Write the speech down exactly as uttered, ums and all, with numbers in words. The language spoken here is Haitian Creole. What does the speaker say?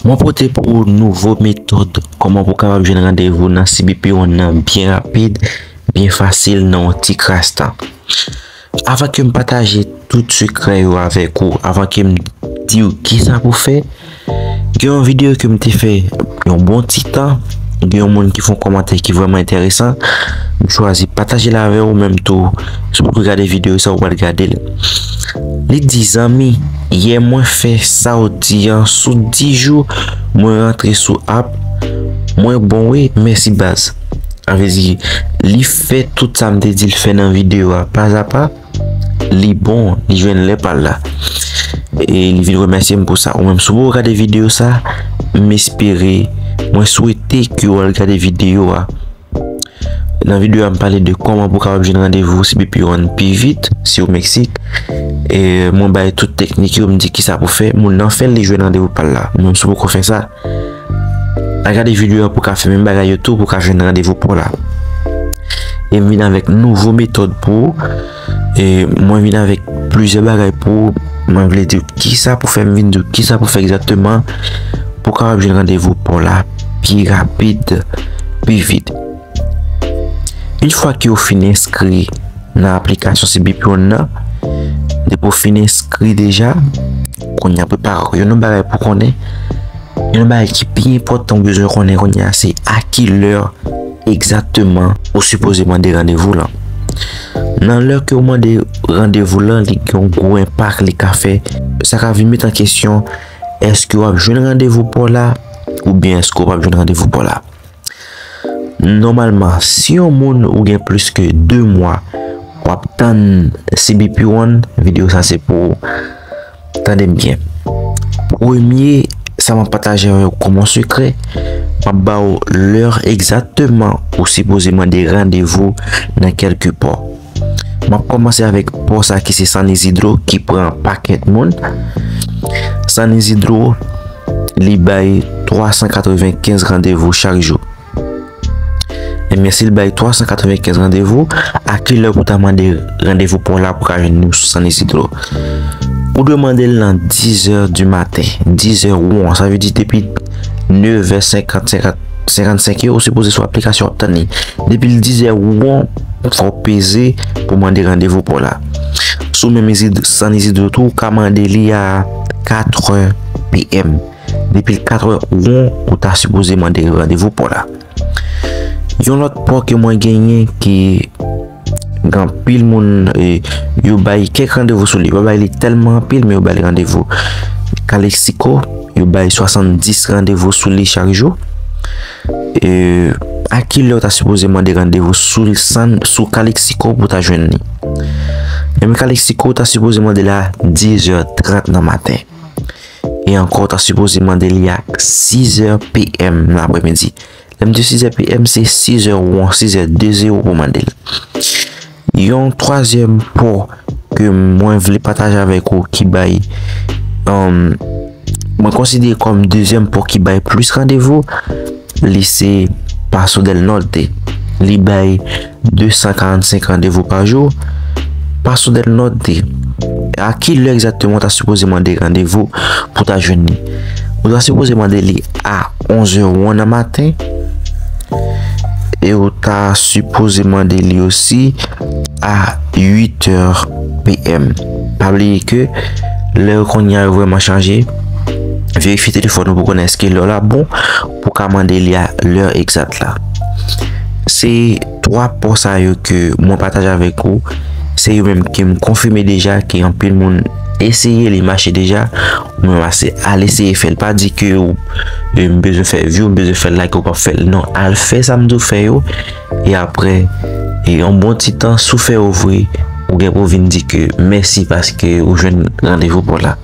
Mwen pote pou ou nouvo metòd kòman pou w kapab jwenn randevou nan C B P One nan byen rapid, byen fasil, nan yon ti kras tan. Avan ke m pataje tout sekrè yo avèk ou, avan ke m di w kisa pou fè, gen yon videyo ke m te fè yon bon ti tan, gen yon moun ki fè yon kòmantè ki vrèman enteresan, m chwazi pataje l avè w, ou menm tou, si w poko gade videyo sa, ou pral gade l. Li di, zanmi, yè mwen fè sa w di an sou dis jou, mwen rantre sou app, mwen bon wi, mèsi baz. Sa vle di, li fè tout sa m te di l fè nan videyo a, pa a pa, li bon, li jwenn lè pa l la. E li vin remèsye m pou sa. Ou menm, si w poko gade videyo sa, m espere, mwen swete ke w al gade videyo a. Nan videyo a, m pale de kòman pou w kapab jwenn randevou C B P One pi vit, si w Meksik. E mwen bay tout teknik yo, m di kisa pou fè. Moun nan fè l, li jwenn randevou pa l la. Ou menm, si w poko fè sa, al gade videyo a pou w ka fè menm bagay yo tou, pou w ka jwenn randevou pa w la. E m vin avèk nouvo metòd pou ou. E mwen vin avèk plizyè bagay pou ou. Mwen vle di w kisa pou fè, m vin di w kisa pou fè egzakteman pou w kapab jwenn randevou pa w la pi rapid, pi vit. Yon fwa ke w fin enskri nan aplikasyon C B P One nan, depi w fin enskri deja, kounye a prepare w. Youn nan bagay pou w konnen, youn nan bagay ki pi enpòtan w bezwen konnen kounye a, se a ki lè egzakteman ou sipoze mande randevou lan. Nan lè ke w mande randevou lan, li gen yon gwo enpak li ka fè. Sa ka vin met an kesyon, èske w ap jwenn randevou pa w la, oubyen èske w p ap jwenn randevou pa w la. Nòmalman, si yon moun ou gen plis ke de mwa w ap tann C B P One, videyo sa se pou ou. Tande m byen. Premye, sa m ap pataje avè w kòm yon sekrè, m ap ba w lè egzakteman ou sipoze mande randevou nan kèlke pò. M ap kòmanse avèk pò sa ki se San Isidro ki pran pakèt moun. San Isidro, li bay twa san katrevenkenz randevou chak jou. Ebyen, si l bay twa san katrevenkenz randevou, a ki lè pou w ta mande randevou pa w la pou w ka jwenn nou sou San Isidro? Ou dwe mande l nan dis è di maten, dis è won, sa vle di depi nèf è senkant, senkant, senkannsenk yo, ou sipoze sou aplikasyon w ap tann li. Depi l dis è won, fò w peze pou mande randevou pa w la. Si w menm Isid-, San Isidro tou, ou ka mande li a kat è P M. Depi l kat è won, ou ta sipoze mande randevou pa w la. Yon lòt pò ke mwen genyen ki gen anpil moun, e, yo bay kèk randevou sou li. Yo pa bay li tèlman anpil, men yo bay li randevou. Calexico, yo bay swasanndis randevou sou li chak jou. E, a ki lè w ta sipoze mande randevou sou San, sou Calexico pou w ta jwenn li? Ebyen, Calexico, w ta sipoze mande l a dis è trant nan maten. E ankò, w ta sipoze mande li a sis è P M nan aprèmidi. Lè m di sis è P M, se sis è won, sis è de zewo pou mande l. Yon twazyèm pò ke mwen vle pataje avèk ou ki bay, um, mwen konsidere kòm dezyèm pò ki bay plis randevou, li se Paso del Norte. Li bay de san karannsenk randevou pa jou. Paso del Norte. A ki lè egzakteman w ta sipoze mande randevou pou w ta jwenn li? Ou ta sipoze mande li a onz è won nan maten. E ou ta sipoze mande li osi a uit è P M. Pa bliye ke lè yo kounye a yo vrèman chanje. Verifye telefòn ou pou konnen èske lè w la bon pou w ka mande li a lè egzak la. Se twa pò sa yo ke mwen pataje avèk ou, se yo menm ke m konfime deja, ke anpil moun eseye, li mache deja, ou menm ase al eseye fè l. Pa di ke ou, e, m bezwen fè view, m bezwen fè like, ou p ap fè l. Non, al fè sa m di w fè yo, e apre, e, yon bon ti tan, si w fè yo vre, ou gen pou w vin di ke mèsi paske ou jwenn randevou pa w la.